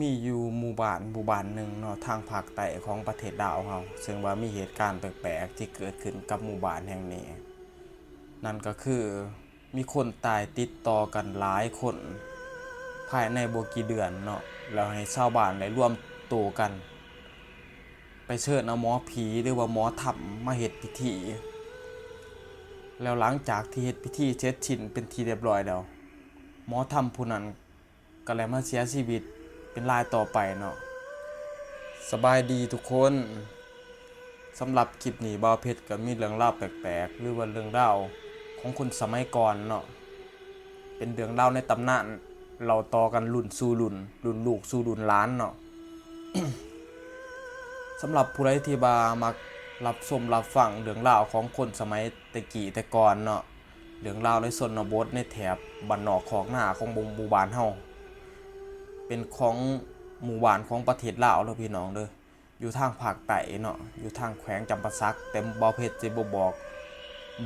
ມີຢູ່ໝູ່ບ້ານ ໝູ່ບ້ານໜຶ່ງເນາະ ທາງພາກໃຕ້ຂອງປະເທດລາວເຮົາ ເຊິ່ງວ່າມີເຫດການແປກໆທີ່ເກີດຂຶ້ນກັບໝູ່ບ້ານແຫ່ງນີ້. ນັ້ນກໍຄື ມີຄົນຕາຍຕິດຕໍ່ກັນຫຼາຍຄົນ ພາຍໃນບໍ່ກີ່ເດືອນເນາະ ແລ້ວໃຫ້ຊາວບ້ານໄດ້ລວມໂຕກັນ ໄປເຊີນເອົາໝໍຜີ ຫຼືວ່າໝໍທຳມາເຮັດພິທີ. ແລ້ວຫຼັງຈາກທີ່ເຮັດພິທີເສັດສິ້ນເປັນທີ່ຮຽບຮ້ອຍແລ້ວ ໝໍທຳຜູ້ນັ້ນ ກໍໄດ້ມາເສຍຊີວິດເປັນລາຍຕໍ່ໄປເນາະ. ສະບາຍດີທຸກຄົນ. ສຳລັບຄລິບນີ້ ບ່າວເພັດກໍມີເລື່ອງລາວແປກໆ ຫຼືວ່າເລື່ອງລາວຂອງຄົນສະໄໝກ່ອນເນາະ ເປັນເລື່ອງລາວໃນຕຳນານ ເລົ່າຕໍ່ກັນລຸ້ນສູ່ລຸ້ນ ລຸ້ນລູກສູ່ລຸ້ນຫຼານເນາະ. ສຳລັບຜູ້ໃດທີ່ວ່າມັກຮັບຊົມຮັບຟັງເລື່ອງລາວຂອງຄົນສະໄໝແຕ່ກີ້ແຕ່ກ່ອນເນາະ ເລື່ອງລາວໃນຊົນນະບົດ ໃນແຖບບ້ານນອກຄອກນາຂອງໝູ່ ໝູ່ບ້ານເຮົາ ເປັນຂອງໝູ່ບ້ານຂອງປະເທດລາວເດີພີ່ນ້ອງເດີ ຢູ່ທາງພາກໃຕ້ເນາະ ຢູ່ທາງແຂວງຈຳປາສັກ. ແຕ່ບ່າວເພັດຊິບໍ່ບອກ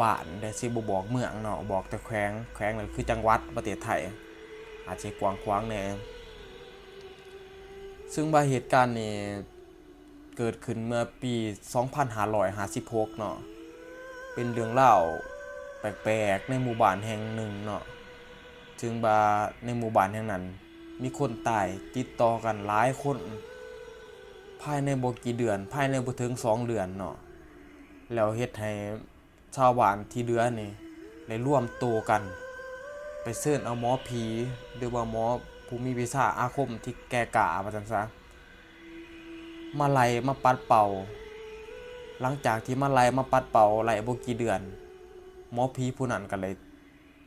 ບ້ານ ແລະ ຊິບໍ່ບອກເມືອງເນາະ ບອກແຕ່ແຂວງ ແຂວງກໍຄືຈັງຫວັດ ປະເທດໄທ ອາດຊິກວ້າງຂວາງແດ່. ເຊິ່ງວ່າເຫດການນີ້ ເກີດຂຶ້ນເມື່ອປີສອງພັນຫ້າຮ້ອຍຫ້າສິບຫົກເນາະ ເປັນເລື່ອງລາວແປກໆໃນໝູ່ບ້ານແຫ່ງໜຶ່ງເນາະ ເຊິ່ງວ່າໃນໝູ່ບ້ານແຫ່ງນັ້ນ ມີຄົນຕາຍຕິດຕໍ່ກັນຫຼາຍຄົນ ພາຍໃນບໍ່ກີ່ເດືອນ ພາຍໃນບໍ່ເຖິງສອງເດືອນເນາະ ແລ້ວເຮັດໃຫ້ ຊາວບ້ານທີ່ເຫຼືອນີ້ໄດ້ລວມໂຕກັນ ໄປເຊີນເອົາໝໍຜີ ຫຼືວ່າໝໍຜູ້ມີວິຊາອາຄົມທີ່ແກ່ກ້າວ່າຊັ້ນຊະ ມາໄລ່ມາປັດເປົ່າ. ຫຼັງຈາກທີ່ມາໄລ່ມາປັດເປົ່າໄດ້ບໍ່ກີ່ເດືອນ ໝໍຜີຜູ້ນັ້ນກໍໄດ້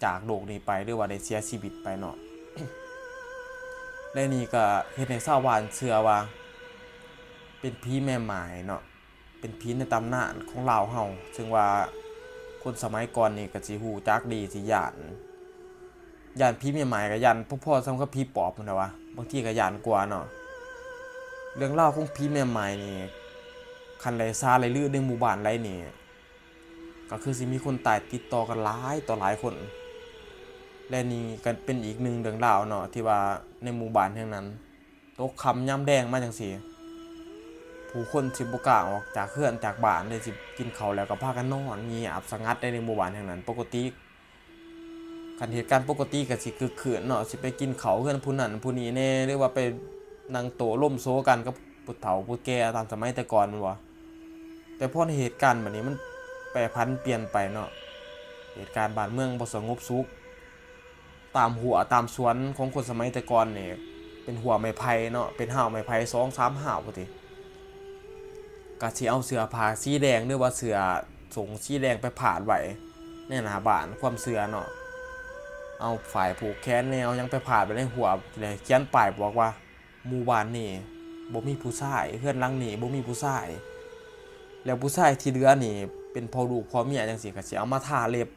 ຈາກໂລກນີ້ໄປ ຫຼືວ່າໄດ້ເສຍຊີວິດໄປເນາະ ແລະ ນີ້ກໍເຮັດໃຫ້ຊາວບ້ານເຊື່ອວ່າເປັນຜີແມ່ໝ້າຍເນາະ. ເປັນຜີໃນຕຳນານຂອງລາວເຮົາ ເຊິ່ງວ່າຄົນສະໄໝກ່ອນນີ້ກໍຊິຮູ້ຈັກດີ ຊິຢ້ານ ຢ້ານຜີແມ່ໝ້າຍ ກໍຢ້ານພໍໆສ່ຳກັບຜີປອບພຸ້ນນະວະ ບາງທີກໍຢ້ານກວ່າເນາະ. ເລື່ອງລາວຂອງຜີແມ່ໝ້າຍນີ້ ຄັນໄດ້ຊາໄດ້ລືໃນໝູ່ບ້ານໃດນີ້ ກໍຄືຊິມີຄົນຕາຍຕິດຕໍ່ກັນຫຼາຍຕໍ່ຫຼາຍຄົນ ແລະ ນີ້ກໍເປັນອີກໜຶ່ງເລື່ອງລາວເນາະ ທີ່ວ່າໃນໝູ່ບ້ານແຫ່ງນັ້ນ ຕົກຄ່ຳຍາມແລງມາຈັ່ງຊີ້ ຜູ້ຄົນຊິບໍ່ກ້າອອກຈາກເຮືອນຈາກບ້ານເດ້ ຊິກິນເຂົ້າແລ້ວກໍພາກັນນອນງຽບສະຫງັດໃນໝູ່ບ້ານແຫ່ງນັ້ນ. ປົກກະຕິຄັນເຫດການປົກກະຕິກໍຊິຄຶກຄື້ນເນາະ ຊິໄປກິນເຂົ້າເຮືອນຜູ້ນັ້ນຜູ້ນີ້ແດ່ ຫຼືວ່າໄປນັ່ງໂຕ້ລົມໂຊກັນກັບຜູ້ເຖົ້າຜູ້ແກ່ຕາມສະໄໝແຕ່ກ່ອນແມ່ນບໍ່? ແຕ່ພໍໃນເຫດການບັດນີ້ມັນແປຜັນປ່ຽນໄປເນາະ ເຫດການບ້ານເມືອງບໍ່ສະຫງົບສຸກ ຕາມຮົ້ວຕາມສວນຂອງຄົນສະໄໝແຕ່ກ່ອນນີ້ ເປັນຮົ້ວໄມ້ໄຜ່ເນາະ ເປັນຮ້າວໄມ້ໄຜ່ສອງສາມຮ້າວພຸ້ນຕິ ກະຊິເອົາເສື້ອຜ້າສີແດງ ຫຼືວ່າເສື້ອສົ້ງສີແດງໄປພາດໄວ້ໃນໜ້າບ້ານ ຄວາມເຊື່ອເນາະ ເອົາຝ້າຍຜູກແຂນແດ່ ເອົາຫຍັງໄປພາດໄວ້ໃນຮົ້ວ ແລ້ວຂຽນປ້າຍບອກວ່າ ໝູ່ບ້ານນີ້ບໍ່ມີຜູ້ຊາຍ ເຮືອນຫຼັງນີ້ບໍ່ມີຜູ້ຊາຍ ແລ້ວຜູ້ຊາຍທີ່ເຫຼືອນີ້ເປັນພໍ່ລູກພໍ່ເມຍຈັ່ງຊີ້ ກະຊິເອົາມາທາເລັບ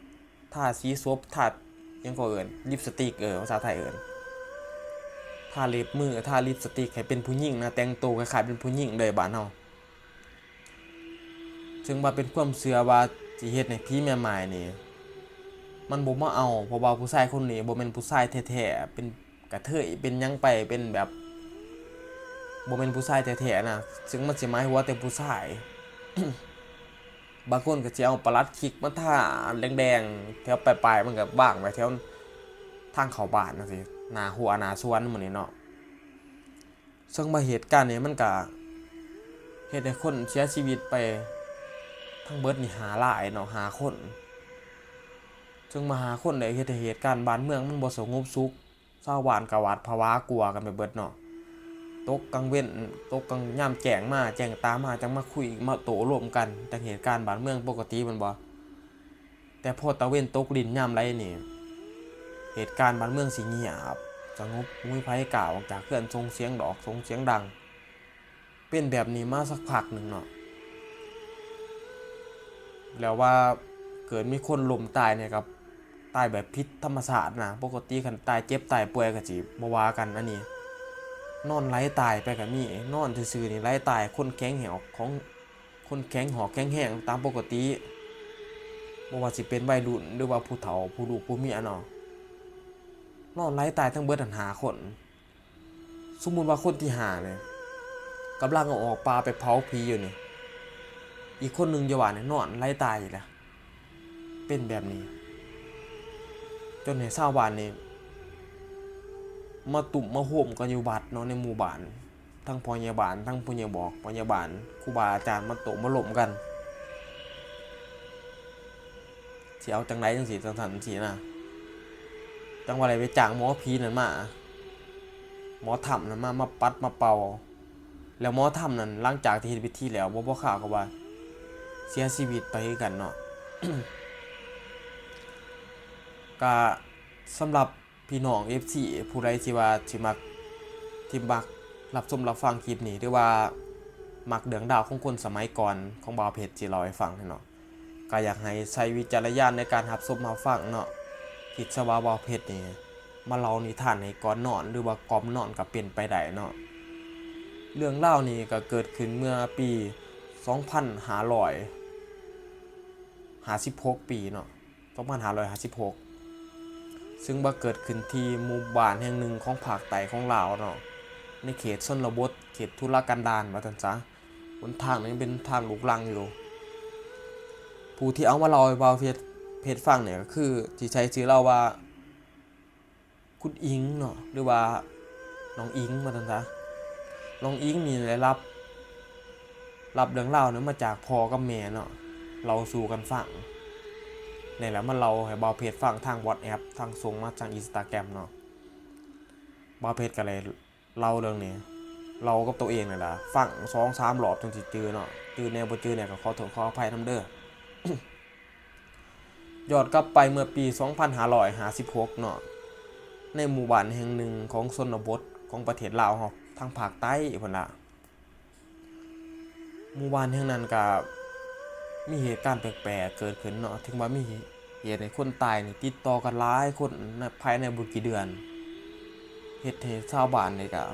ທາສີສົບ ທາ ຫຍັງເຂົາເອີ້ນ ລິບສະຕິກ ເອີ ພາສາໄທເອີ້ນ ທາເລັບມື ທາລິບສະຕິກໃຫ້ເປັນຜູ້ຍິງນະ ແຕ່ງໂຕຄ້າຍໆເປັນຜູ້ຍິງເລີຍບ້ານເຮົາ. ເຊິ່ງວ່າເປັນຄວາມເຊື່ອວ່າຊິເຮັດໃຫ້ຜີແມ່ໝ້າຍນີ້ ມັນບໍ່ມາເອົາ ເພາະວ່າຜູ້ຊາຍຄົນນີ້ບໍ່ແມ່ນຜູ້ຊາຍແທ້ໆ ເປັນກະເທີຍ ເປັນຫຍັງໄປ ເປັນແບບບໍ່ແມ່ນຜູ້ຊາຍແທ້ໆນະ ເຊິ່ງມັນຊິໝາຍຫົວແຕ່ຜູ້ຊາຍ. ບາງຄົນກໍຊິເອົາປະຫຼັດຂິກມາທາແດງໆ ແຖວປາຍໆ ມັນກໍວາງໄວ້ແຖວທາງເຂົ້າບ້ານຈັ່ງຊີ້ ໜ້າຮົ້ວໜ້າສວນໝູ່ນີ້ເນາະ. ເຊິ່ງວ່າເຫດການນີ້ມັນກະເຮັດໃຫ້ຄົນເສຍຊີວິດໄປທັງເບິດນີ້ຫ້າລາຍເນາະ ຫ້າຄົນ ເຊິ່ງວ່າຫ້າຄົນໄດ້ເຮັດໃຫ້ເຫດການບ້ານເມືອງມັນບໍ່ສະຫງົບສຸກ ຊາວບ້ານກໍຫວາດຜະວາກົວກັນໄປເບິດເນາະ ຕົກກາງເວັນ ຕົກກາງຍາມແຈ້ງມາ ແຈ້ງຕາມາ ຈັ່ງມາຄຸຍມາໂຕ້ລົມກັນ ຈັ່ງເຫດການບ້ານເມືອງປົກກະຕິແມ່ນບໍ່? ແຕ່ພໍຕາເວັນຕົກດິນຍາມໃດນີ້ ເຫດການບ້ານເມືອງຊິງຽບສະຫງົບ ບໍ່ມີໃຜກ້າອອກຈາກເຮືອນ ສົ່ງສຽງດອກ ສົ່ງສຽງດັງ ເປັນແບບນີ້ມາສັກພັກໜຶ່ງເນາະ ແລ້ວວ່າເກີດມີຄົນລົ້ມຕາຍນີ້ກໍຕາຍແບບຜິດທຳມະຊາດນະ ປົກກະຕິຄັນຕາຍເຈັບຕາຍປ່ວຍກໍຊິບໍ່ວ່າກັນ ອັນນີ້ນອນໄຫຼຕາຍໄປກໍມີ ນອນຊື່ໆນີ້ໄຫຼຕາຍ ຄົນແຂງແຮງຂອງ ຄົນແຂງຫອກແຂງແຮງຕາມປົກກະຕິ ບໍ່ວ່າຊິເປັນໄວລຸ້ນ ຫຼືວ່າຜູ້ເຖົ້າ ຜູ້ລູກ ຜູ້ເມຍເນາະ ນອນໄຫຼຕາຍທັງເບິດຫັ້ນຫ້າຄົນ. ສົມມຸດວ່າຄົນທີຫ້ານີ້ກຳລັງເອົາອອກປ່າໄປເຜົາຜີຢູ່ນີ້, ອີກຄົນໜຶ່ງຢູ່ບ້ານນີ້ນອນໄຫຼຕາຍຢູ່ແລ້ວ. ເປັນແບບນີ້ ຈົນໃຫ້ຊາວບ້ານນີ້ມາຕຸ້ມມາໂຮມກັນຢູ່ວັດເນາະ ໃນໝູ່ບ້ານ, ທັງພໍ່ໃຫຍ່ບ້ານ ທັງຜູ້ໃຫຍ່ບອກ ພໍ່ໃຫຍ່ບ້ານ ຄູບາອາຈານມາໂຕະມາລົມກັນ ຊິເອົາຈັ່ງໃດຈັ່ງຊີ້ ຈັ່ງຊັ້ນຈັ່ງຊີ້ນະ. ຈັ່ງວ່າໄດ້ໄປຈ້າງໝໍຜີນັ້ນມາ, ໝໍຖ້ຳນັ້ນມາ ມາປັດມາເປົ່າ. ແລ້ວໝໍຖ້ຳນັ້ນ ຫຼັງຈາກທີ່ເຮັດພິທີແລ້ວ ບໍ່ ບໍ່ຄາວກໍວ່າເສຍຊີວິດໄປຄືກັນເນາະ. ກະສຳລັບພີ່ນ້ອງເອັຟຊີຜູ້ໃດທີ່ວ່າຊິມັກ ທີ່ມັກຮັບຊົມຮັບຟັງຄລິບນີ້ ຫຼືວ່າມັກເລື່ອງລາວຂອງຄົນສະໄໝກ່ອນ ຂອງບ່າວເພັດຊິເລົ່າໃຫ້ຟັງເນາະ. ກໍຢາກໃຫ້ໃຊ້ວິຈາລະຍານໃນການຮັບຊົມຮັບຟັງເນາະ. ຄິດຊະວ່າບ່າວເພັດນີ້ມາເລົ່ານິທານໃຫ້ກ່ອນນອນ ຫຼືວ່າກ່ອມນອນກໍເປັນໄປໄດ້ເນາະ. ເລື່ອງລາວນີ້ກໍເກີດຂຶ້ນເມື່ອປີສອງພັນຫ້າຮ້ອຍຫ້າສິບຫົກປີເນາະ, ສອງພັນຫ້າຮ້ອຍຫ້າສິບຫົກ ຊຶ່ງວ່າເກີດຂຶ້ນທີ່ໝູ່ບ້ານແຫ່ງໜຶ່ງຂອງພາກໃຕ້ຂອງລາວເນາະ, ໃນເຂດຊົນນະບົດ ເຂດທຸລະກັນດານວ່າຊັ້ນຊະ. ຫົນທາງນີ້ຍັງເປັນທາງລູກລັງຢູ່. ຜູ້ທີ່ເອົາມາເລົ່າໃຫ້ບ່າວເພັດ ເພັດຟັງນີ້ກໍຄື ຊິໃຊ້ຊື່ລາວວ່າຄຸນອິງເນາະ ຫຼືວ່ານ້ອງອິງວ່າຊັ້ນຊະ. ນ້ອງອິງນີ້ໄດ້ຮັບ ຮັບເລື່ອງລາວນີ້ມາຈາກພໍ່ກັບແມ່ເນາະ, ເລົ່າສູ່ກັນຟັງ. ນີ້ແຫຼະ ມາເລົ່າໃຫ້ບ່າວເພັດຟັງທາງ WhatsApp ທາງ ສົ່ງມາທາງ Instagram ເນາະ. ບ່າວເພັດກໍເລີຍ ເລົ່າເລື່ອງນີ້ ເລົ່າກັບໂຕເອງນີ້ລະ ຟັງສອງສາມລອບຈຶ່ງຊິຈື່ເນາະ, ຈື່ແດ່ບໍ່ຈື່ແດ່ກໍຂໍໂທດຂໍອະໄພນຳເດີ. ຍ້ອນກັບໄປເມື່ອປີສອງພັນຫ້າຮ້ອຍຫ້າສິບຫົກເນາະ, ໃນໝູ່ບ້ານແຫ່ງໜຶ່ງຂອງຊົນນະບົດຂອງປະເທດລາວເຮົາ ທາງພາກໃຕ້ພຸ້ນລະ. ໝູ່ບ້ານແຫ່ງນັ້ນກະມີເຫດການແປກໆເກີດຂຶ້ນເນາະ, ເຖິງວ່າມີເຫດໃຫ້ຄົນຕາຍນີ້ຕິດຕໍ່ກັນຫຼາຍຄົນໃນ ພາຍໃນບໍ່ກີ່ເດືອນ, ເຮັດໃຫ້ຊາວບ້ານນີ້ກະ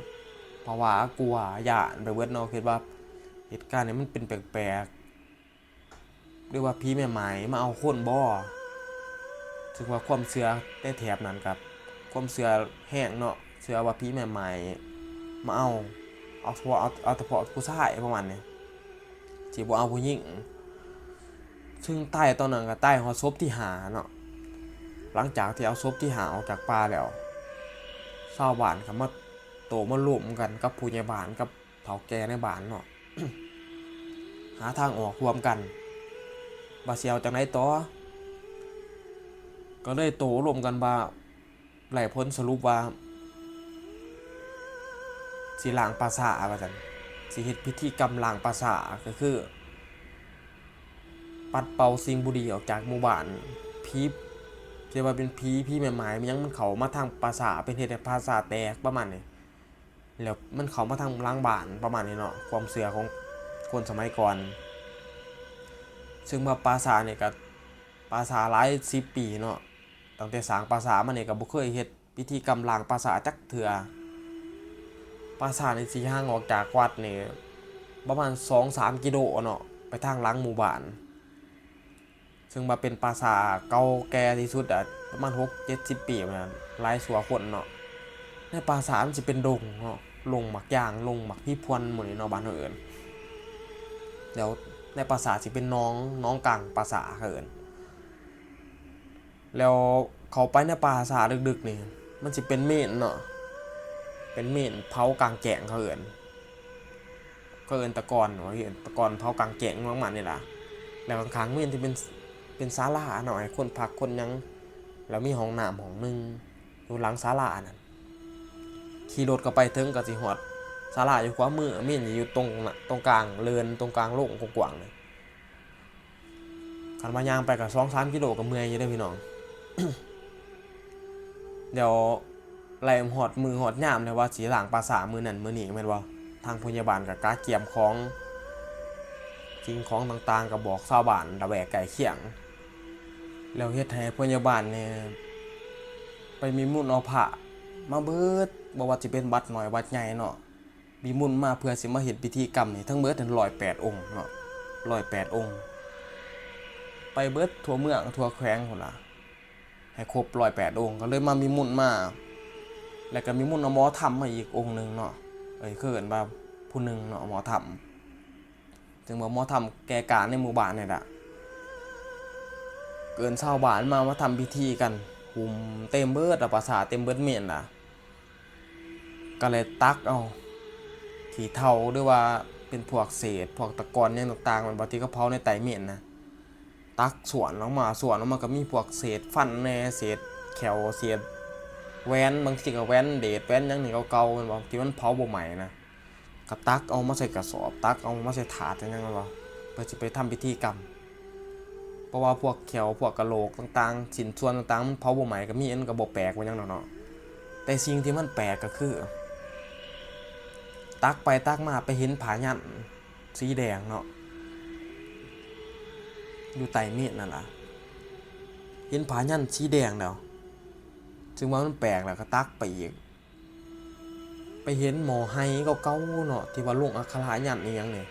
ພະວາກົວຢ້ານໄປເບິດເນາະ, ຄິດວ່າເຫດການນີ້ມັນເປັນແປກໆ ຫຼືວ່າຜີແມ່ໝ້າຍມາເອົາຄົນບໍ? ເຊິ່ງວ່າຄວາມເຊື່ອໃນແຖບນັ້ນກະຄວາມເຊື່ອແຮງເນາະ, ເຊື່ອວ່າຜີແມ່ໝ້າຍມາເອົາ, ເອົາສະເພາະ ເອົາ ເອົາສະເພາະຜູ້ຊາຍປະມານນີ້. ຊິບໍ່ເອົາຜູ້ຍິງ. ຊຶ່ງຕາຍຕອນນັ້ນກໍຕາຍຮອດສົບທີຫ້າເນາະ. ຫຼັງຈາກທີ່ເອົາສົບທີຫ້າອອກຈາກປ່າແລ້ວ, ຊາວບ້ານກໍມາໂຕມາລົມກັນກັບຜູ້ໃຫຍ່ບ້ານກັບເຖົ້າແກ່ໃນບ້ານເນາະ, ຫາທາງອອກຮ່ວມກັນວ່າຊິເອົາຈັ່ງໃດຕໍ່. ກໍເລີຍໂຕ້ລົມກັນວ່າ ໄດ້ຜົນສະຫຼຸບວ່າຊິລ້າງປ່າຊ້າວ່າຊັ້ນ, ຊິເຮັດພິທີກຳລ້າງປ່າຊ້າ ກໍຄືປັດເປົ່າສິ່ງບໍ່ດີອອກຈາກໝູ່ບ້ານ, ຜີ ທີ່ວ່າເປັນຜີ ຜີແມ່ໝ້າຍ ແມ່ນຫຍັງ ມັນເຂົ້າມາທາງປ່າຊ້າ ເປັນເຮັດໃຫ້ປ່າຊ້າແຕກປະມານນີ້, ແລ້ວມັນເຂົ້າມາທາງຫຼັງບ້ານປະມານນີ້ເນາະ, ຄວາມເຊື່ອຂອງຄົນສະໄໝກ່ອນ. ເຊິ່ງວ່າປ່າຊ້ານີ້ກໍ ປ່າຊ້າຫຼາຍສິບປີເນາະ, ຕັ້ງແຕ່ສ້າງປ່າຊ້າມານີ້ກໍບໍ່ເຄີຍເຮັດພິທີກຳລ້າງປ່າຊ້າຈັກເທື່ອ. ປ່າຊ້ານີ້ຊິຫ່າງອອກຈາກວັດນີ້ປະມານສອງສາມກິໂລເນາະ, ໄປທາງຫຼັງໝູ່ບ້ານ, ເຊິ່ງວ່າເປັນປ່າຊ້າເກົ່າແກ່ທີ່ສຸດອະ, ປະມານຫົກເຈັດສິບປີພຸ້ນນະ, ຫຼາຍຊົ່ວຄົນເນາະ. ໃນປ່າຊ້າມັນຊິເປັນດົງເນາະ, ດົງໝາກຢາງ ດົງໝາກຜີພວນ ໝູ່ນີ້ເນາະ ບ້ານເຮົາເອີ້ນ. ແລ້ວໃນປ່າຊ້າຊິເປັນໜອງ ໜອງກາງປ່າຊ້າເຂົາເອີ້ນ. ແລ້ວເຂົ້າໄປໃນປ່າຊ້າເລິກໆນີ້ ມັນຊິເປັນເມນເນາະ, ເປັນເມນເຜົາກາງແຈ້ງເຂົາເອີ້ນ, ເຂົາເອີ້ນຕະກອນວ່າ ຕະກອນເຜົາກາງແຈ້ງປະມານນີ້ລະ. ແລ້ວຂ້າງໆເມນຊິເປັນ ເປັນສາລາເນາະ ໃຫ້ຄົນພັກຄົນຫຍັງ, ແລ້ວມີຫ້ອງນ້ຳຫ້ອງໜຶ່ງຢູ່ຫຼັງສາລານັ້ນ. ຂີ່ລົດເຂົ້າໄປເຖິງກໍຊິຮອດສາລາຢູ່ຂວາມື, ເມນຢູ່ຕົງ ຕົງກາງເລີນ ຕົງກາງໂລງກວ້າງໆນີ້. ຄັນວ່າຍ່າງໄປກໍສອງສາມກິໂລກໍເມື່ອຍຢູ່ເດ້ພີ່ນ້ອງ. ແລ້ວໃກ້ຮອດມື້ຮອດຍາມແລ້ວ ວ່າຊິລ້າງປ່າຊ້າມື້ນັ້ນມື້ນີ້ແມ່ນບໍ່, ທາງພະຍາບານກໍກະກຽມຂອງ ສິ່ງຂອງຕ່າງໆ ກໍບອກຊາວບ້ານລະແວກໃກ້ຄຽງ, ແລ້ວເຮັດໃຫ້ພະຍາບານນີ້ໄປນິມົນເອົາພະມາເບິດ, ບໍ່ວ່າຊິເປັນວັດນ້ອຍວັດໃຫຍ່ເນາະ. ນິມົນມາເພື່ອຊິມາເຮັດພິທີກຳນີ້ ທັງເບິດນັ້ນຮ້ອຍແປດອົງເນາະ, ຮ້ອຍແປດອົງ, ໄປເບິດທົ່ວເມືອງທົ່ວແຂວງພຸ້ນລະ ໃຫ້ຄົບຮ້ອຍແປດອົງ, ກໍເລີຍມານິມົນມາ ແລ້ວກໍນິມົນເອົາໝໍທຳມາອີກອົງໜຶ່ງເນາະ ເອີຍ ຄືເອີ້ນວ່າຜູ້ໜຶ່ງເນາະ ໝໍທຳ ເຊິ່ງວ່າໝໍທຳແກ່ການໃນໝູ່ບ້ານນີ້ລະ ເອີ້ນຊາວບ້ານມາ ມາທຳພິທີກັນ ຫຸ້ມເຕັມເບິດລະ ປາສາດເຕັມເບິດເມນລະ ກໍເລີຍຕັກເອົາຂີ້ເຖົ້າ ຫຼືວ່າເປັນພວກເສດ ພວກຕະກອນຫຍັງຕ່າງໆ ແມ່ນບໍ່ ທີ່ເຂົາເຜົາໃນໃຕ້ເມນນະ ຕັກສ່ວນອອກມາ ສ່ວນອອກມາກໍມີພວກເສດຟັນແດ່ ເສດແຂ້ວ ເສດແຫວນ ບາງທີກໍແຫວນເດດ ແຫວນຫຍັງນີ້ເກົ່າໆ ແມ່ນບໍ່ ທີ່ມັນເຜົາບໍ່ໄໝ້ນະ ກໍຕັກເອົາມາໃສ່ກະສອບ ຕັກເອົາມາໃສ່ຖາດຫຍັງ ແມ່ນບໍ່ ເພື່ອຊິໄປທຳພິທີກຳ ເພາະວ່າພວກແຂ້ວ ພວກກະໂຫຼກຕ່າງໆ ຊິ້ນສ່ວນຕ່າງໆ ມັນເຜົາບໍ່ໄໝ້ກໍມີ ອັນນັ້ນກໍບໍ່ແປກບໍ່ຫຍັງດອກເນາະ ແຕ່ສິ່ງທີ່ມັນແປກກໍຄື ຕັກໄປຕັກມາໄປເຫັນຜ້າຍັນ ສີແດງເນາະ ຢູ່ໃຕ້ເມນນັ້ນລະ ເຫັນຜ້າຍັນສີແດງແລ້ວ ເຊິ່ງວ່າມັນແປກແລ້ວ ກໍຕັກໄປອີກ ໄປເຫັນໝໍໄຫເກົ່າໆເນາະ ທີ່ວ່າລົງອັກຂະລະຍັນອີ່ຫຍັງນີ້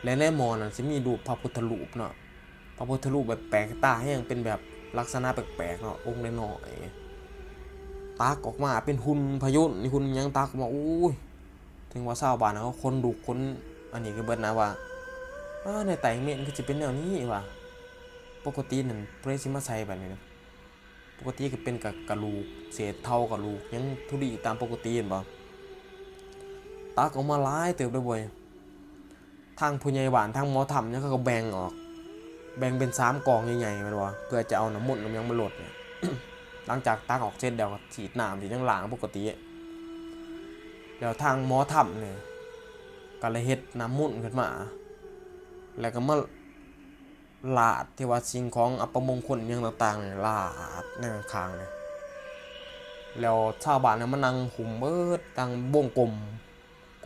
ແລະໃນໝໍນັ້ນຊິມີຮູບພະພຸດທະຮູບເນາະ ພະພຸດທະຮູບແບບແປກຕາແຮງ ເປັນແບບລັກສະນະແປກໆເນາະ ອົງນ້ອຍໆ ຕັກອອກມາເປັນຫຸ່ນພະຍົນ ຫຸ່ນຫຍັງ ຕັກອອກມາ ໂອ້ຍ ເຖິງວ່າຊາວບ້ານເຮົາຂົນລຸກຂົນອັນນີ້ກັນເບິດນະວ່າ ອ້າ ໃນໃຕ້ເມນຄືຊິເປັນແນວນີ້ວ່າ ປົກກະຕິນັ້ນຜູ້ໃດຊິມາໃສ່ບາດນີ້ນະ ປົກກະຕິກໍເປັນກະ ກະດູກ ເສດເທົ້າ ກະດູກຫຍັງທຸລີຕາມປົກກະຕິແມ່ນບໍ່ ຕັກອອກມາຫຼາຍເຕີບເລີຍເວີຍ ທາງຜູ້ໃຫຍ່ບ້ານ ທາງໝໍທຳຫຍັງ ເຂົາກໍແບ່ງອອກ ແບ່ງເປັນສາມກອງໃຫຍ່ໆ ແມ່ນບໍ່ ເພື່ອຈະເອົານ້ຳມົນນ້ຳຫຍັງມາລົດນີ້ ຫຼັງຈາກຕັກອອກເສັດແລ້ວ ກໍສີດນ້ຳ ສີດຫຍັງລ້າງປົກກະຕິ ແລ້ວທາງໝໍທຳນີ້ກໍເລີຍເຮັດນ້ຳມົນຂຶ້ນມາ ແລ້ວກໍມາລາດ ທີ່ວ່າສິ່ງຂອງອັບປະມົງຄົນຫຍັງຕ່າງໆນີ້ ລາດໃນຂ້າງໆນີ້ ແລ້ວຊາວບ້ານກໍມານັ່ງຫຸ້ມເບິດ ຕັ້ງວົງກົມ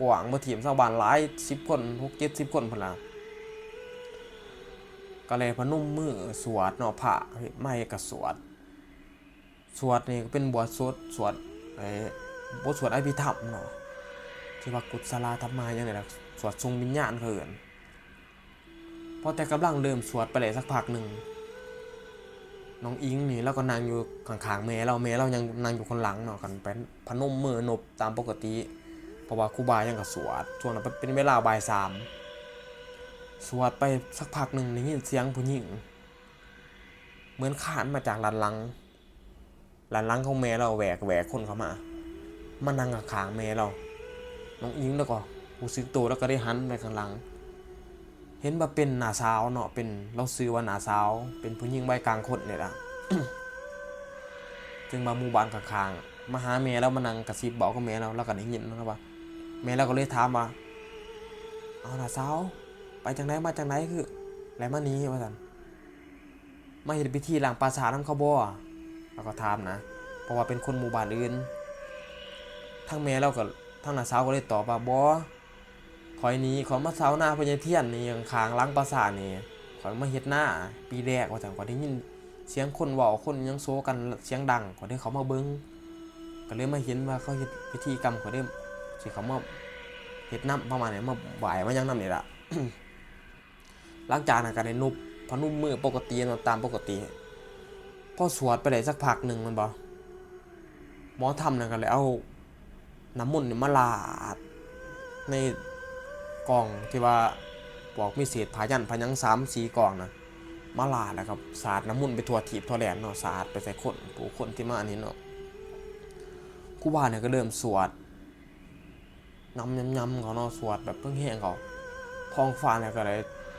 ກວ້າງບໍ່ຖິ້ມ ຊາວບ້ານຫຼາຍສິບຄົນ ຫົກເຈັດສິບຄົນພຸ້ນລະ ກໍເລີຍພະນົມມືສວດເນາະ ພະມາເຮັດກະສວດ ສວດນີ້ກໍເປັນບົດສວດ ສວດ ເອີ ບົດສວດອະພິທຳເນາະ ທີ່ວ່າກຸດສະລາທຳມາຫຍັງນີ້ລະ ສວດສົ່ງວິນຍານເຂົາເອີ້ນ ພໍແຕ່ກຳລັງເລີ່ມສວດໄປໄດ້ສັກພັກໜຶ່ງ ນ້ອງອິງນີ້ລາວກໍນັ່ງຢູ່ຂ້າງໆແມ່ລາວ ແມ່ລາວຍັງນັ່ງຢູ່ຂ້າງຫຼັງເນາະ ກັນໄປພະນົມມືນົບຕາມປົກກະຕິ ເພາະວ່າຄູບາຍັງກໍສວດ ຊ່ວງນັ້ນເປັນເວລາບ່າຍສາມ ສວດໄປສັກພັກໜຶ່ງ ໄດ້ຍິນສຽງຜູ້ຍິງເໝືອນຄານມາຈາກດ້ານຫຼັງ ດ້ານຫຼັງຂອງແມ່ລາວ ແຫວກໆຄົນເຂົ້າມາ ມານັ່ງຂ້າງໆແມ່ລາວ ນ້ອງອິງລາວກໍຮູ້ສຶກໂຕ ລາວກໍໄດ້ຫັນໄປຂ້າງຫຼັງ ເຫັນວ່າເປັນນ້າສາວເນາະ ເປັນ ລາວຊື່ວ່ານ້າສາວ ເປັນຜູ້ຍິງໄວກາງຄົນນີ້ລະ ເຊິ່ງວ່າໝູ່ບ້ານຂ້າງໆ ມາຫາແມ່ລາວ ມານັ່ງກະຊິບເວົ້າກັບແມ່ລາວ ລາວກໍໄດ້ຍິນເນາະວ່າ ແມ່ລາວກໍເລີຍຖາມວ່າ ເອົາ ນ້າສາວ ໄປຈັ່ງໃດ ມາຈັ່ງໃດ ຄືໄດ້ມານີ້ ວ່າຊັ້ນ ມາເຮັດພິທີລ້າງປ່າຊ້ານຳເຂົາບໍ່? ລາວກໍຖາມນະ ເພາະວ່າເປັນຄົນໝູ່ບ້ານອື່ນ ທາງແມ່ລາວກໍ ທາງນ້າສາວກໍເລີຍຕອບວ່າ ບໍ່ ຂ້ອຍນີ້ ຂ້ອຍມາເຊົ່ານາພໍ່ໃຫຍ່ທຽນນີ້ ຂ້າງໆຫຼັງປ່າຊ້ານີ້ ຂ້ອຍມາເຮັດນາປີແລກ ວ່າຊັ້ນ ຂ້ອຍໄດ້ຍິນສຽງຄົນເວົ້າ ຄົນຫຍັງໂຊກັນສຽງດັງ ຂ້ອຍເລີຍເຂົ້າມາເບິ່ງ ກໍເລີຍມາເຫັນວ່າເຂົາເຮັດພິທີກຳ ຂ້ອຍເລີຍຊິເຂົ້າມາເຮັດນຳ ປະມານນີ້ ມາໄຫວ້ມາຫຍັງນຳນີ້ລະ. ຫຼັງຈາກນັ້ນກໍໄດ້ນົບ ພະນົມມືປົກກະຕິເນາະ ຕາມປົກກະຕິ ພໍສວດໄປໄດ້ສັກພັກໜຶ່ງແມ່ນບໍ່ ໝໍທຳນັ້ນກໍເລີຍເອົານ້ຳມົນນີ້ມາລາດໃນກອງທີ່ວ່າພວກມີເສດຜ້າຢັນຜ້າຫຍັງສາມສີ່ກອງນະ ມາລາດ ແລ້ວກໍສາດນ້ຳມົນໄປທົ່ວທີບທົ່ວແດນເນາະ ສາດໄປໃສ່ຄົນ ຜູ້ຄົນທີ່ມາອັນນີ້ເນາະ ຄູບານີ້ກໍເລີ່ມສວດ ນຳ ຍຳໆເຂົາເນາະ ສວດແບບແຮງໆເຂົາ ທ້ອງຟ້ານີ້ກໍໄດ້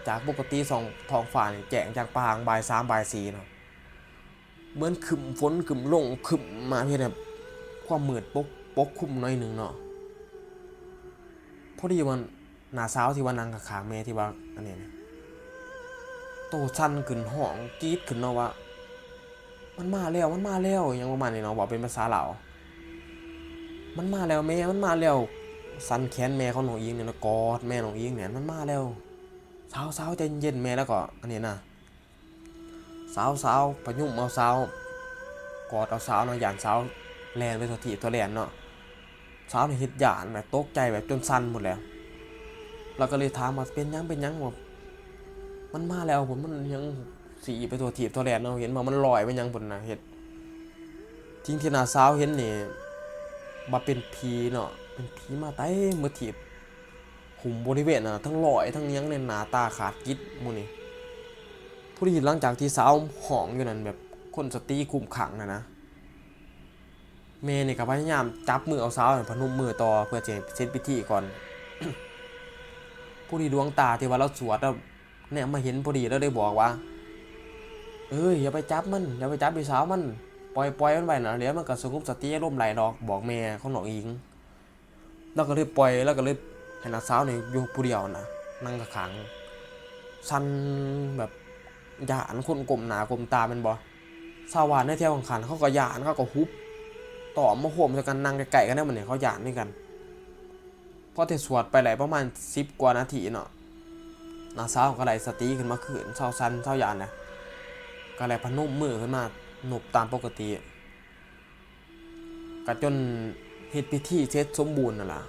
ຈາກປົກກະຕິສອງ ທ້ອງຟ້ານີ້ແຈ້ງຈາງປ່າງ ບ່າຍສາມ ບ່າຍສີ່ເນາະ ເໝືອນຄຶ້ມຝົນຄຶ້ມລົງ ຄຶ້ມມາ ເຮັດໃຫ້ຄວາມມືດປົກ ປົກຄຸມໜ້ອຍໜຶ່ງເນາະ ພໍດີວ່ານ້າສາວທີ່ວ່ານັ່ງຂ້າງໆແມ່ ທີ່ວ່າອັນນີ້ນະ ໂຕສັ່ນຂຶ້ນ ຮ້ອງກຣີດຂຶ້ນເນາະວ່າ ມັນມາແລ້ວ ມັນມາແລ້ວ ຫຍັງປະມານນີ້ເນາະ ເວົ້າເປັນພາສາລາວ ມັນມາແລ້ວແມ່ ມັນມາແລ້ວ ສັ່ນແຂນແມ່ຂອງນ້ອງອິງນີ້ນະ ກອດແມ່ນ້ອງອິງນີ້ ມັນມາແລ້ວ ສາວໆ ໃຈເຢັນໆ ແມ່ລາວກໍອັນນີ້ນະ ສາວໆ ພະຍຸງເອົາສາວ ກອດເອົາສາວເນາະ ຢ້ານສາວແລ່ນໄປທົ່ວທີບທົ່ວແດນເນາະ ສາວນີ້ເຮັດຢ້ານແບບຕົກໃຈແບບຈົນສັ່ນໝົດແລ້ວ ລາວກໍເລີຍຖາມວ່າ ເປັນຫຍັງ ເປັນຫຍັງ ວ່າ ມັນມາແລ້ວພຸ້ນ ມັນຫຍັງ ສີໄປທົ່ວທີບທົ່ວແດນເນາະ ເຫັນວ່າມັນລອຍໄປຫຍັງພຸ້ນນະ ເຮັດ ສິ່ງທີ່ນ້າສາວເຫັນນີ້ ວ່າເປັນຜີເນາະ ເປັນຜີມາເຕັມໝົດທີ່ ຄຸມບໍລິເວນຫັ້ນນະ ທັງຮ້ອຍ ທັງຫຍັງນີ້ ໜ້າຕາຂາດກິດໝູ່ນີ້. ພໍດີຫຼັງຈາກທີ່ສາວຮ້ອງຢູ່ນັ້ນ ແບບຄົນສະຕິຄຸມຄັ້ງຫັ້ນນະ ແມ່ນີ້ກໍພະຍາຍາມຈັບມືເອົາສາວໃຫ້ພະນົມມືຕໍ່ ເພື່ອຈະເຮັດພິທີກ່ອນ. ພໍດີດວງຕາທີ່ວ່າລາວສວດ ລາວແນມມາເຫັນພໍດີ ລາວໄດ້ບອກວ່າ ເອີຍ ຢ່າໄປຈັບມັນ ຢ່າໄປຈັບອີສາວມັນ ປ່ອຍ ປ່ອຍມັນໄວ້ນະ ດຽວມັນກໍສະຫງົບສະຕິອາລົມໄດ້ດອກ ບອກແມ່ຂອງນ້ອງອີງ. ລາວກໍເລີຍປ່ອຍ ລາວກໍເລີຍໃຫ້ນ້າສາວນີ້ຢູ່ຜູ້ດຽວນະ ນັ່ງຂ້າງໆ ສັ່ນແບບຢ້ານຄົນກົ້ມໜ້າກົ້ມຕາແມ່ນບໍ່? ຊາວບ້ານໃນແຖວຂ້າງໆ ເຂົາກໍຢ້ານ ເຂົາກໍຫຸບຕອມມາໂຮມໃສ່ກັນ ນັ່ງໃກ້ໆ ກັນນະ ບັດນີ້ເຂົາຢ້ານຄືກັນ. ພໍແຕ່ສວດໄປໄດ້ປະມານສິບກວ່ານາທີເນາະ ນ້າສາວກໍໄດ້ສະຕິຂຶ້ນມາຄືນ ເຊົາສັ່ນເຊົາຢ້ານນະ ກໍໄດ້ພະນົມມືຂຶ້ນມານົບຕາມປົກກະຕິ. ກະຈົນເຮັດພິທີເສັດສົມບູນນັ້ນລະ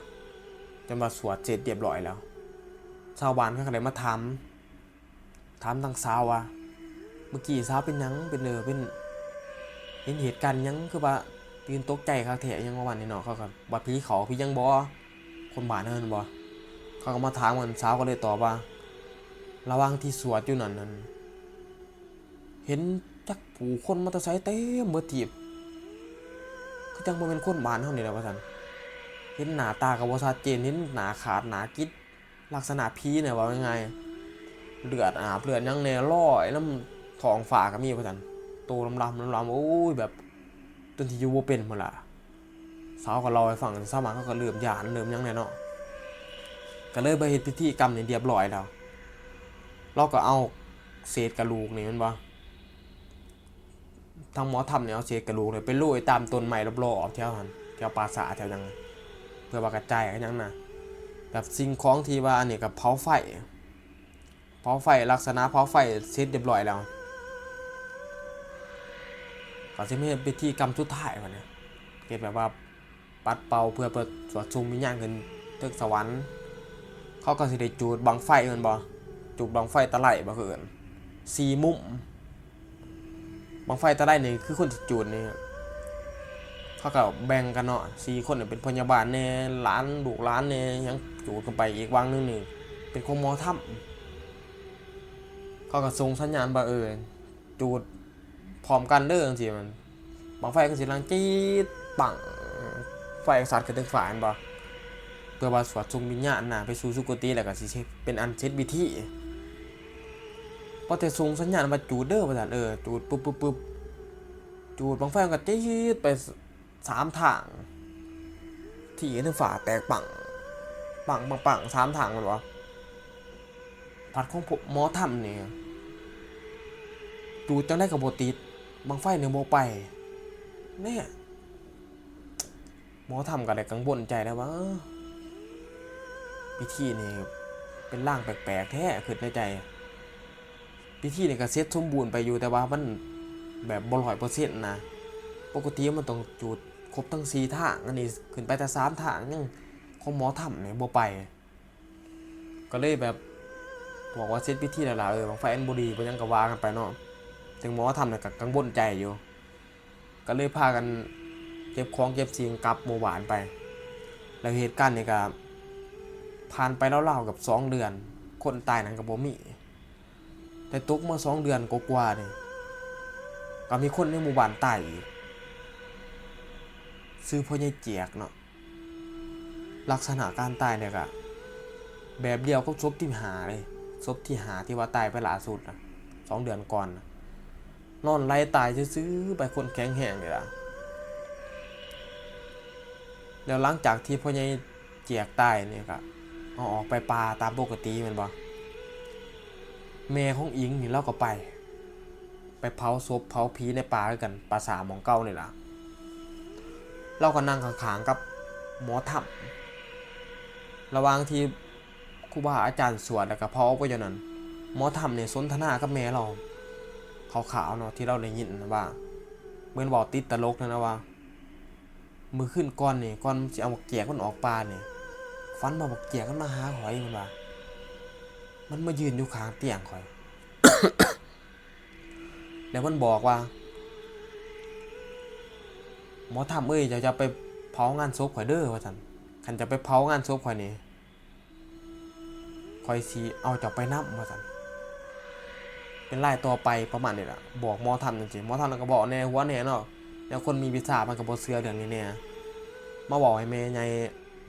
ຈົນວ່າສວດເສັດຮຽບຮ້ອຍແລ້ວ ຊາວບ້ານເຂົາກະໄດ້ມາຖາມ ຖາມທາງສາວວ່າ ເມື່ອກີ້ສາວເປັນຫຍັງ ເປັນ ເອີ ເປັນ ເຫັນເຫດການຫຍັງ ຄືວ່າຕື່ນຕົກໃຈຄັກແທ້ ຫຍັງປະມານນີ້ເນາະ. ເຂົາກະວ່າ ຜີເຂົ້າ ຜີຫຍັງບໍ ຄົນບ້ານເຮົາແມ່ນບໍ່? ເຂົາກະມາຖາມກັນ ສາວກະເລີຍຕອບວ່າ ລະຫວ່າງທີ່ສວດຢູ່ນັ້ນຫັ້ນ ເຫັນຈັກຜູ້ຄົນມາແຕ່ໃສເຕັມເບິດທີ່ ຄືຈັ່ງບໍ່ແມ່ນຄົນບ້ານເຮົານີ້ແຫຼະວ່າຊັ້ນ. ເຫັນໜ້າຕາກໍບໍ່ຊັດເຈນ ເຫັນໜ້າຂາດໜ້າກິດ ລັກສະນະຜີແຫຼະ ເວົ້າງ່າຍໆ ເລືອດອາບເລືອດຫຍັງແດ່ ລອຍນຳທ້ອງຟ້າກໍມີວ່າຊັ້ນ. ໂຕລຳໆ ລຳໆ ໂອ້ຍ ແບບ ຈົນຊິຢູ່ບໍ່ເປັນພຸ້ນລະ. ສາວກໍເລົ່າໃຫ້ຟັງ ຊາວບ້ານເຂົາກໍເລີ່ມຢ້ານເລີ່ມຫຍັງແຫຼະເນາະ ກໍເລີຍໄປເຮັດພິທີກຳນີ້ຮຽບຮ້ອຍແລ້ວ ລາວກໍເອົາເສດກະດູກນີ້ແມ່ນບໍ່ ທາງໝໍທຳນີ້ເອົາເສດກະດູກນີ້ໄປໂລຍຕາມຕົ້ນໄມ້ລອບໆແຖວຫັ້ນ ແຖວປ່າຊ້າແຖວຫຍັງ ເພື່ອວ່າກະຈາຍກັນຫຍັງນະ ແບບສິ່ງຂອງທີ່ວ່າອັນນີ້ກໍເຜົາໄຟ ເຜົາໄຟ ລັກສະນະເຜົາໄຟເສັດຮຽບຮ້ອຍແລ້ວ ກໍຊິມາເຮັດພິທີກຳສຸດທ້າຍບັດນີ້ ເຮັດແບບວ່າປັດເປົ່າເພື່ອ ເພື່ອສວດສົ່ງວິນຍານຂຶ້ນເທິງສະຫວັນ. ເຂົາກໍຊິໄດ້ຈູດບັ້ງໄຟແມ່ນບໍ່ ຈູດບັ້ງໄຟຕະໄລບໍ່ ເຂົາເອີ້ນ ສີ່ມຸມ. ບັ້ງໄຟຕະໄລນີ້ຄືຄົນຊິຈູດນີ້ ເຂົາກໍແບ່ງກັນເນາະ ສີ່ຄົນ ເປັນພະຍາບານແດ່ ຫຼານ ລູກຫຼານແດ່ ຫຍັງ ຈູດກັນໄປ. ອີກວັງໜຶ່ງນີ້ເປັນຂອງໝໍທຳ ເຂົາກໍສົ່ງສັນຍານວ່າ ເອີ ຈູດພ້ອມກັນເດີ ຈັ່ງຊີ້ ບັ້ງໄຟກໍຊິດັງຈີດ ປັ້ງ ໄຟກໍສັດຂຶ້ນເທິງຟ້າແມ່ນບໍ່ ເພື່ອວ່າສວດສົ່ງວິນຍານນະໄປສູ່ສຸຄົດຕິ ແລ້ວກໍຊິເປັນອັນເສັດພິທີ. ພໍແຕ່ສົ່ງສັນຍານວ່າຈູດເດີວ່າຊັ້ນ ເອີ ຈູດປຶບໆ ຈູດ ບັ້ງໄຟມັນກໍຈີດໄປສາມທາງ ທີ່ເຫັນເທິງຟ້າແຕກປັ້ງ ປັ້ງໆ ສາມທາງແມ່ນບໍ່. ພັດຂອງພວກໝໍທຳນີ້ ຈູດຈັ່ງໃດກໍບໍ່ຕິດ ບັ້ງໄຟນີ້ບໍ່ໄປ ແນ່. ໝໍທຳກໍໄດ້ກັງວົນໃຈແລ້ວວ່າ ເອີ ພິທີນີ້ເປັນລາງແປກໆແທ້ ຄິດໃນໃຈ. ພິທີນີ້ກໍເສັດສົມບູນໄປຢູ່ ແຕ່ວ່າມັນແບບບໍ່ຮ້ອຍເປີເຊັນນະ ປົກກະຕິມັນຕ້ອງຈູດຄົບທັງສີ່ທາງ ອັນນີ້ຂຶ້ນໄປແຕ່ສາມທາງ ຍັງຂອງໝໍທຳນີ້ບໍ່ໄປ. ກໍເລີຍແບບບອກວ່າເສັດພິທີແລ້ວລະ ເອີ ບັ້ງໄຟອັນບໍ່ດີບໍ່ຫຍັງກໍວ່າກັນໄປເນາະ ເຖິງໝໍທຳນີ້ກໍກັງວົນໃຈຢູ່ ກໍເລີຍພາກັນເກັບຂອງເກັບສິ່ງກັບໝູ່ບ້ານໄປ. ແລ້ວເຫດການນີ້ກໍຜ່ານໄປລາວໆເກືອບສອງເດືອນ ຄົນຕາຍນັ້ນກໍບໍ່ມີ ແຕ່ຕົກມາສອງເດືອນກວ່າໆນີ້ ກໍມີຄົນໃນໝູ່ບ້ານຕາຍອີກ ຊື່ພໍ່ໃຫຍ່ຈຽກເນາະ. ລັກສະນະການຕາຍນີ້ກະແບບດຽວກັບສົບທີຫ້າເລີຍ ສົບທີຫ້າທີ່ວ່າຕາຍໄປລ່າສຸດນະ ສອງເດືອນກ່ອນນະ ນອນໄຫຼຕາຍຊື່ໆໄປ ຄົນແຂງແຮງນີ້ລະ. ແລ້ວຫຼັງຈາກທີ່ພໍ່ໃຫຍ່ຈຽກຕາຍນີ້ກະ ເອົາອອກໄປປ່າຕາມປົກກະຕິແມ່ນບໍ່? ແມ່ຂອງອີງນີ້ລາວກໍໄປ ໄປເຜົາສົບເຜົາຜີໃນປ່າຄືກັນ ປ່າຊ້າໝ່ອງເກົ່ານີ້ລະ. ລາວກໍນັ່ງຂ້າງໆກັບໝໍທຳ ລະຫວ່າງທີ່ຄູບາອາຈານສວດ ແລ້ວກໍເຜົາໄປຢູ່ນັ້ນ ໝໍທຳນີ້ສົນທະນາກັບແມ່ລາວຄ່າວໆເນາະ ທີ່ລາວໄດ້ຍິນນະວ່າ ເໝືອນເວົ້າຕິດຕະຫຼົກນັ້ນນະວ່າ ມື້ຄືນກ່ອນນີ້ ກ່ອນຊິເອົາບັກຈຽກມັນອອກປ່ານີ້ ຝັນວ່າບັກຈຽກມັນມາຫາຂ້ອຍ ເພິ່ນວ່າ ມັນມາຢືນຢູ່ຂ້າງຕຽງຂ້ອຍ ແລ້ວມັນບອກວ່າ ໝໍທຳເອີຍ ເຈົ້າຢ່າໄປເຜ ເຜົາງານສົບຂ້ອຍເດີ ວ່າຊັ້ນ. ຄັນເຈົ້າໄປເຜົາງານສົບຂ້ອຍນີ້ ຂ້ອຍຊິເອົາເຈົ້າໄປນຳ ວ່າຊັ້ນ. ເປັນລາຍຕໍ່ໄປປະມານນີ້ລະ ບອກໝໍທຳຈັ່ງຊີ້. ໝໍທຳນັ້ນກໍເວົ້າແນວຫົວແນວເນາະ ແນວຄົນມີວິຊາມັນກໍບໍ່ເຊື່ອເລື່ອງນີ້ແດ່. ມາເວົ້າໃຫ້ແມ່ໃຫຍ່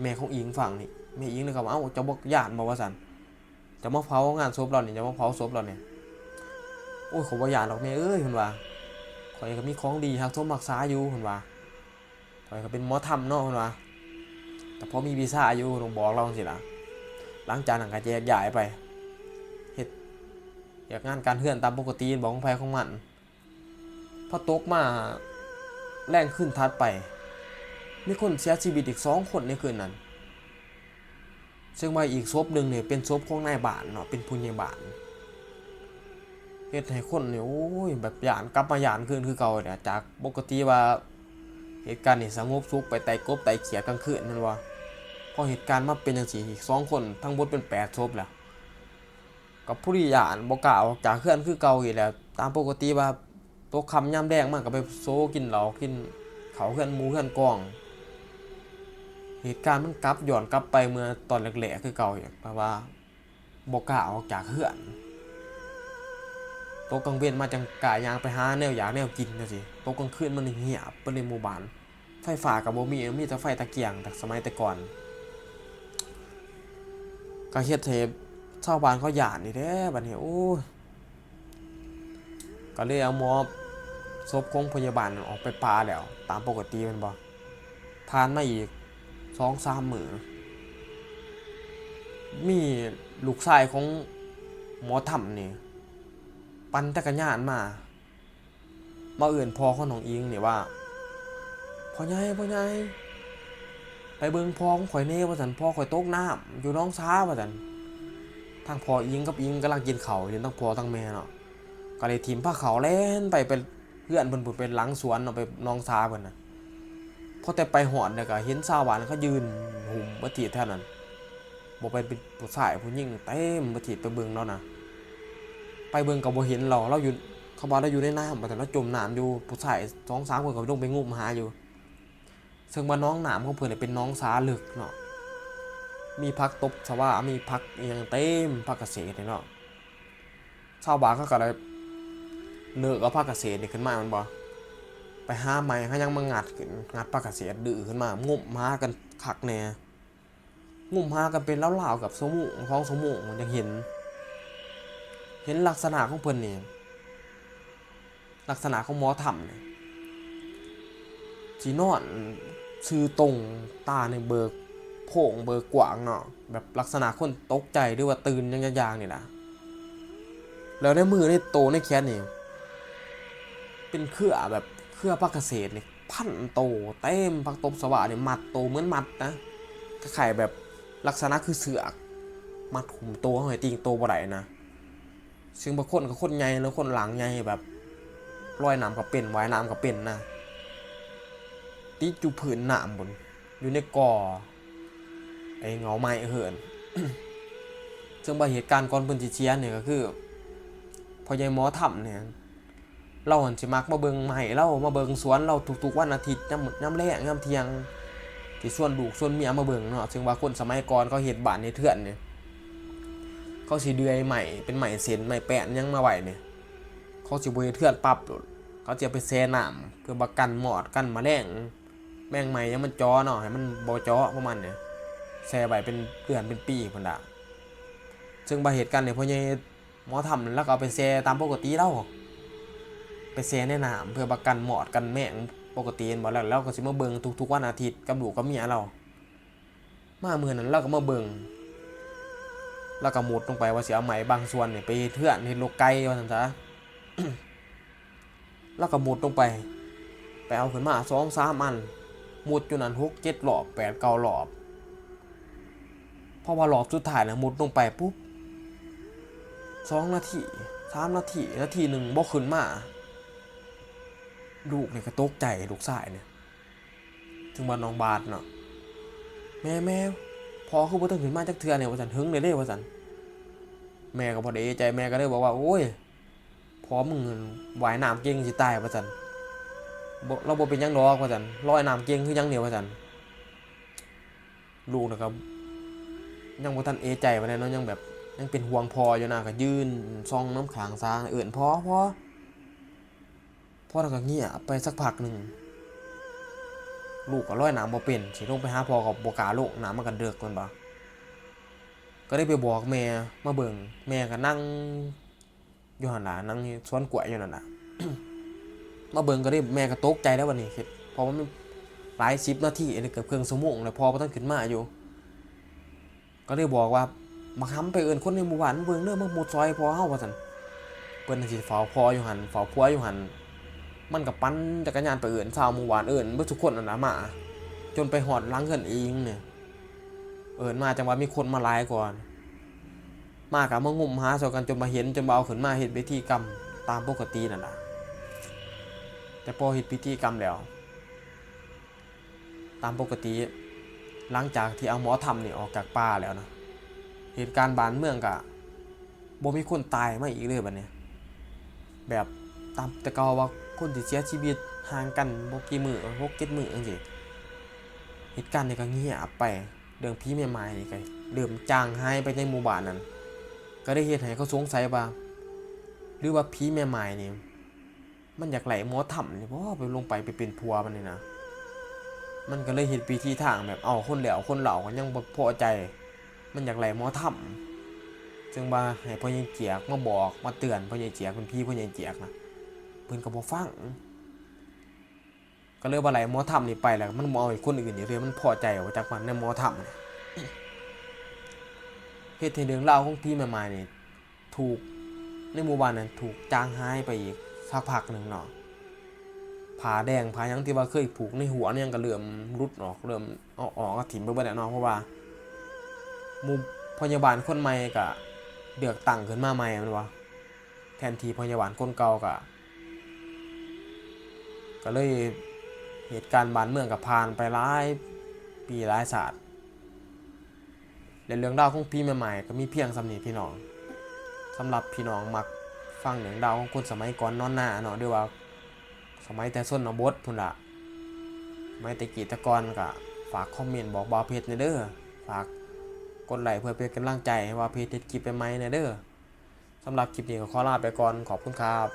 ແມ່ຂອງອີງຟັງນີ້ ແມ່ອີງນີ້ກໍວ່າ ເອົ້າ ເຈົ້າບໍ່ຢ້ານບໍ່ ວ່າຊັ້ນ. ເຈົ້າມາເຜົາງານສົບລາວນີ້ ເຈົ້າມາເຜົາສົບລາວນີ້. ໂອ້ຍ ຂ້ອຍບໍ່ຢ້ານດອກແມ່ເອີຍ ເພິ່ນວ່າ. ຂ້ອຍກໍມີຂອງດີຮັກສົມຮັກສາຢູ່ ເພິ່ນວ່າ. ຂ້ອຍກໍເປັນໝໍທຳເນາະ ເພິ່ນວ່າ ກໍພໍມີວິຊາຢູ່ ຕ້ອງບອກລາວຈັ່ງຊີ້ລະ. ຫຼັງຈາກນັ້ນກໍແຍກຍ້າຍໄປເຮັດວຽກງານການເຮືອນຕາມປົກກະຕິ ຂອງໃຜຂອງມັນ. ພໍຕົກມາແລງຄືນຖັດໄປ ມີຄົນເສຍຊີວິດອີກສອງຄົນໃນຄືນນັ້ນ. ເຊິ່ງວ່າອີກສົບໜຶ່ງນີ້ເປັນສົບຂອງນາຍບ້ານເນາະ ເປັນຜູ້ໃຫຍ່ບ້ານ. ເຮັດໃຫ້ຄົນນີ້ ໂອ້ຍ ແບບຢ້ານ ກັບມາຢ້ານຄືນຄືເກົ່າແຫຼະ. ຈາກປົກກະຕິວ່າເຫດການນີ້ສະຫງົບສຸກ ໄປໄຕ່ກົບໄຕ່ຂຽດກາງຄືນແມ່ນບໍ່? ພໍເຫດການມາເປັນຈັ່ງຊີ້ ອີກສອງຄົນ ທັງໝົດເປັນແປດສົບແລ້ວ ກໍຜູ້ທີ່ຢ້ານ ບໍ່ກ້າອອກຈາກເຮືອນຄືເກົ່າອີກແຫຼະ. ຕາມປົກກະຕິວ່າຕົກຄ່ຳຍາມແລງມາກໍໄປໂຊກິນເຫຼົ້າກິນເຂົ້າເຮືອນໝູ່ເຮືອນກອງ. ເຫດການມັນກັບ ຍ້ອນກັບໄປເມື່ອຕອນແລກໆຄືເກົ່າອີກ ແບບວ່າບໍ່ກ້າອອກຈາກເຮືອນ. ຕົກກາງເວັນມາຈັ່ງກ້າຍ່າງໄປຫາແນວຢາກແນວກິນຈັ່ງຊີ້. ຕົກກາງຄືນມັນຫຽບໄປເລີຍໝູ່ບ້ານ. ໄຟຟ້າກໍບໍ່ມີ ມີແຕ່ໄຟຕະກຽງ ແຕ່ສະໄໝແຕ່ກ່ອນ. ກໍເຮັດໃຫ້ຊາວບ້ານເຂົາຢ້ານນີ້ແຫຼະ ບັດນີ້ ໂອ້ຍ. ກໍເລີຍເອົາໝໍ ສົບຂອງພະຍາບານນັ້ນອອກໄປປ່າແລ້ວ ຕາມປົກກະຕິແມ່ນບໍ່? ຜ່ານມາອີກສອງສາມມື້ ມີລູກຊາຍຂອງໝໍທຳນີ້ ປັ່ນຈັກກະຍານມາ ມາເອີ້ນພໍ່ຂອງນ້ອງອີງນີ້ວ່າ ພໍ່ໃຫຍ່ ພໍ່ໃຫຍ່ ໄປເບິ່ງພໍ່ຂອງຂ້ອຍແດ່ ວ່າຊັ້ນ. ພໍ່ຂ້ອຍຕົກນ້ຳຢູ່ໜອງສາ ວ່າຊັ້ນ. ທັງພໍ່ອີງກັບອີງກຳລັງກິນເຂົ້າຢູ່ ທັງພໍ່ທັງແມ່ເນາະ ກໍເລີຍຖິ້ມພາເຂົາແລ່ນໄປ ໄປເຮືອນເພິ່ນພຸ້ນ ໄປຫຼັງສວນເນາະ ໄປໜອງສາເພິ່ນນະ. ພໍແຕ່ໄປຮອດແລ້ວກໍເຫັນຊາວບ້ານເຂົາຢືນຫຸ້ມມາທີ່ແຖວນັ້ນ ບໍ່ແມ່ນເປັນຜູ້ຊາຍຜູ້ຍິງ ເຕັມມາທີ່ໄປເບິ່ງລາວນະ. ໄປເບິ່ງກໍບໍ່ເຫັນລາວ ລາວຢູ່ ເຂົາວ່າລາວຢູ່ໃນນ້ຳ ວ່າຊັ້ນ ລາວຈົມນ້ຳຢູ່. ຜູ້ຊາຍສອງສາມຄົນກໍລົງໄປງຸ້ມຫາຢູ່ ເຊິ່ງວ່າໜອງນ້ຳຂອງເພິ່ນເປັນໜອງສາເລິກເນາະ ມີຜັກຕົບຊະວາ ມີຜັກອີ່ຫຍັງເຕັມ ຜັກກະເສດນີ້ເນາະ. ຊາວບ້ານເຂົາກໍໄດ້ເລີກເອົາຜັກກະເສດນີ້ຂຶ້ນມາແມ່ນບໍ່ ໄປຫາໄມ້ຫາຫຍັງມາງັດຂຶ້ນ ງັດຜັກກະເສດດື້ຂຶ້ນມາ ງົມຫາກັນຄັກແນ່. ງົມຫາກັນເປັນລາວໆເກືອບຊົ່ວໂມງ ສອງຊົ່ວໂມງ ຈັ່ງເຫັນ ເຫັນລັກສະນະຂອງເພິ່ນນີ້ ລັກສະນະຂອງໝໍທຳນີ້ ຊິນອນຊື່ຕົງ ຕານີ້ເບີກໂພງເບີກກວ້າງເນາະ ແບບລັກສະນະຄົນຕົກໃຈ ຫຼືວ່າຕື່ນຫຍັງຢ່າງໆນີ້ນະ. ແລ້ວໃນມືໃນໂຕໃນແຂນນີ້ ເປັນເຄືອແບບເຄືອຜັກກະເສດນີ້ ພັນໂຕເຕັມຜັກຕົບຊະວານີ້ ມັດໂຕເໝືອນມັດນະ ຄ້າຍໆແບບລັກສະນະຄືເຊືອກ ມັດຫຸ້ມໂຕເຮົາໃຫ້ຕີງໂຕບໍ່ໄດ້ນະ. ເຊິ່ງບາງຄົນກໍຄົນໃຫຍ່ເນາະ ຄົນຮ່າງໃຫຍ່ ແບບລອຍນ້ຳກໍເປັນ ວ່າຍນ້ຳກໍເປັນນະ ຕິດຢູ່ພື້ນນ້ຳພຸ້ນ ຢູ່ໃນກໍໄອ້ເຫງົ້າໄມ້ເຫີນ. ເຊິ່ງວ່າເຫດການກ່ອນເພິ່ນຊິເສຍນີ້ກໍຄື ພໍ່ໃຫຍ່ໝໍທຳນີ້ ລາວຫັ້ນຊິມັກມາເບິ່ງໄມ້ລາວ ມາເບິ່ງສວນລາວທຸກໆວັນອາທິດ ຍາມ ຍາມແລງ ຍາມທ່ຽງ ຊິຊວນລູກຊວນເມຍມາເບິ່ງເນາະ. ເຊິ່ງວ່າຄົນສະໄໝກ່ອນເຂົາເຮັດບ້ານເຮັດເຮືອນນີ້ ເຂົາຊິເດືອຍໄມ້ ເປັນໄມ້ເສັ້ນ ໄມ້ແປ້ນຫຍັງມາໄວ້ນີ້ ເຂົາຊິບໍ່ເຮັດເຮືອນປັບໂລດ ເຂົາຊິເອົາໄປແຊ່ນ້ຳ ເພື່ອວ່າກັນມອດ ກັນມະແລງ ແມງໄມ້ຫຍັງມັນເຈາະເນາະ ໃຫ້ມັນບໍ່ເຈາະ ປະມານນີ້ ແຊ່ໄວ້ເປັນເດືອນເປັນປີພຸ້ນລະ. ເຊິ່ງວ່າເຫດການນີ້ ພໍ່ໃຫຍ່ ໝໍທຳນັ້ນລາວກໍເອົາໄປແຊ່ຕາມປົກກະຕິລາວ ໄປແຊ່ໃນນ້ຳເພື່ອວ່າກັນມອດກັນແມງປົກກະຕິແມ່ນບໍ່. ແລ້ວລາວກໍຊິມາເບິ່ງທຸກໆວັນອາທິດກັບລູກກັບເມຍລາວ. ມາມື້ນັ້ນລາວກໍມາເບິ່ງ ລາວກໍມຸດລົງໄປວ່າຊິເອົາໄມ້ບາງສ່ວນນີ້ໄປເຮັດເຮືອນເຮັດລົກໄກ່ວ່າຊັ້ນຊະ. ລາວກໍມຸດລົງໄປ ໄປເອົາຂຶ້ນມາສອງສາມອັນ ມຸດຢູ່ນັ້ນຫົກເຈັດລອບ ແປດເກົ້າລອບ. ເພາະວ່າລອບສຸດທ້າຍນະ ມຸດລົງໄປປຸບ ສອງນາທີ ສາມນາທີ ນາທີໜຶ່ງບໍ່ຂຶ້ນມາ ລູກນີ້ກໍຕົກໃຈ ລູກຊາຍນີ້ ເຊິ່ງວ່ານ້ອງບາດເນາະ ແມ່ ແມ່ ພໍ່ຄືບໍ່ທັນຂຶ້ນມາຈັກເທື່ອນີ້ ວ່າຊັ້ນ ເຫິງແລ້ວເດ້ ວ່າຊັ້ນ. ແມ່ກໍບໍ່ໄດ້ເອະໃຈ ແມ່ກໍເລີຍບອກວ່າ ໂອ້ຍ ພໍ່ມຶງນັ້ນວ່າຍນ້ຳເກັ່ງຊິຕາຍ ວ່າຊັ້ນ ບໍ່ ລາວບໍ່ເປັນຫຍັງດອກ ວ່າຊັ້ນ ລອຍນ້ຳເກັ່ງຄືຫຍັງນີ້ ວ່າຊັ້ນ. ລູກນະກໍຍັງບໍ່ທັນເອໃຈປານໃດເນາະ ຍັງແບບ ຍັງເປັນຫ່ວງພໍ່ຢູ່ນະ ກໍຢືນສ່ອງນຳຂ້າງສາ ເອີ້ນພໍ່ ພໍ່ ພໍ່ ແລ້ວກໍງຽບໄປສັກພັກໜຶ່ງ ລູກກໍລອຍນ້ຳບໍ່ເປັນ ຊິລົງໄປຫາພໍ່ກໍບໍ່ກ້າລົງ ນ້ຳມັນກໍເດິກແມ່ນບໍ່ ກໍເລີຍໄປບອກແມ່ມາເບິ່ງ ແມ່ກໍນັ່ງຢູ່ຫັ້ນລະ ນັ່ງສວນກ້ວຍຢູ່ນັ້ນລະ ມາເບິ່ງກໍເລີຍ ແມ່ກໍຕົກໃຈແລ້ວບັດນີ້ ເຮັດ ເພາະວ່າມັນຫຼາຍສິບນາທີ ອັນນີ້ເກືອບເຄິ່ງຊົ່ວໂມງແລ້ວ ພໍ່ບໍ່ທັນຂຶ້ນມາຢູ່ ກໍເລີຍບອກວ່າ ບັກຫຳໄປເອີ້ນຄົນໃນໝູ່ບ້ານມາເບິ່ງເດີ ມາມຸດຊ່ອຍພໍ່ເຮົາ ວ່າຊັ້ນ ເພິ່ນຊິເຝົ້າພໍ່ຢູ່ຫັ້ນ ເຝົ້າຜົວຢູ່ຫັ້ນ ມັນກໍປັ່ນຈັກກະຍານໄປເອີ້ນຊາວໝູ່ບ້ານ ເອີ້ນເບິດທຸກຄົນນັ້ນລະມາ ຈົນໄປຮອດຫຼັງເຮືອນອີ່ຫຍັງນີ້ ເອີ້ນມາຈັ່ງວ່າມີຄົນມາຫຼາຍກວ່າ ມາກໍມາງົມຫາຊ່ອຍກັນຈົນວ່າເຫັນ ຈົນວ່າເອົາຂຶ້ນມາເຮັດພິທີກຳຕາມປົກກະຕິນັ້ນລະ ແຕ່ພໍເຮັດພິທີກຳແລ້ວ ຕາມປົກກະຕິ ຫຼັງຈາກທີ່ເອົາໝໍທຳນີ້ອອກຈາກປ່າແລ້ວນະ ເຫດການບ້ານເມືອງກະບໍ່ມີຄົນຕາຍມາອີກເລີຍບັດນີ້ ແບບຕາມແຕ່ເກົ່າວ່າຄົນທີ່ເສຍຊີວິດຫ່າງກັນບໍ່ກີ່ມື້ ຫົກເຈັດມື້ຈັ່ງຊີ້ ເຫດການນີ້ກໍງຽບໄປ ເລື່ອງຜີແມ່ໝ້າຍນີ້ກໍເລີ່ມຈາງຫາຍໄປໃນໝູ່ບ້ານນັ້ນ ກໍໄດ້ເຮັດໃຫ້ເຂົາສົງໄສວ່າ ຫຼືວ່າຜີແມ່ໝ້າຍນີ້ ມັນຢາກໄລ່ໝໍທຳນີ້ບໍ ໄປລົງໄປ ໄປເປັນຜົວມັນນີ້ນະ ມັນກໍເລີຍເຮັດວິທີທາງແບບເອົາຄົນແລ້ວຄົນເລົ່າ ກໍຍັງບໍ່ພໍໃຈ ມັນຢາກໄລ່ໝໍທຳ ເຊິ່ງວ່າໃຫ້ພໍ່ໃຫຍ່ຈຽກມາບອກມາເຕືອນ ພໍ່ໃຫຍ່ຈຽກເປັນຜີພໍ່ໃຫຍ່ຈຽກນະ ເພິ່ນກໍບໍ່ຟັງ ກໍເລີຍວ່າໄລ່ໝໍທຳນີ້ໄປ ແລ້ວມັນບໍ່ເອົາອີກຄົນອື່ນອີກເລີຍ ມັນພໍໃຈບໍ່ຈັກມັນໃນໝໍທຳນີ້ ເຮັດໃຫ້ເລື່ອງລາວຂອງຜີແມ່ໝ້າຍນີ້ ຖືກ ໃນໝູ່ບ້ານນັ້ນຖືກຈາງຫາຍໄປອີກສັກພັກໜຶ່ງເນາະ ຜ້າແດງຜ້າຫຍັງທີ່ວ່າເຄີຍຜູກໃນຫົວໃນຫຍັງກໍເລີ່ມຫຼຸດອອກ ເລີ່ມເອົາອອກເອົາຖິ້ມໄປເບິດແລ້ວເນາະ ເພາະວ່າໝູ່ພະຍາບານຄົນໃໝ່ກໍເລືອກຕັ້ງຂຶ້ນມາໃໝ່ແມ່ນບໍ່ ແທນທີ່ພະຍາບານຄົນເກົ່າກໍ ກໍເລີຍເຫດການບ້ານເມືອງກໍຜ່ານໄປຫຼາຍປີຫຼາຍຊາດ ແລະ ເລື່ອງລາວຂອງຜີແມ່ໝ້າຍກໍມີພຽງສ່ຳນີ້ພີ່ນ້ອງ. ສຳລັບພີ່ນ້ອງມັກຟັງເລື່ອງລາວຂອງຄົນສະໄໝກ່ອນນອນນາເນາະ ຫຼືວ່າສະໄໝແຕ່ຊົນນະບົດພຸ້ນລະ ສະໄໝແຕ່ກີ້ແຕ່ກ່ອນ ກໍຝາກຄອມເມັນບອກບ່າວເພັດແດ່ເດີ. ຝາກກົດໄລ້ເພື່ອເປັນກຳລັງໃຈໃຫ້ບ່າວເພັດເຮັດຄລິບໃໝ່ໆແດ່ເດີ. ສຳລັບຄລິບນີ້ກໍຂໍລາໄປກ່ອນ. ຂອບຄຸນຄັບ.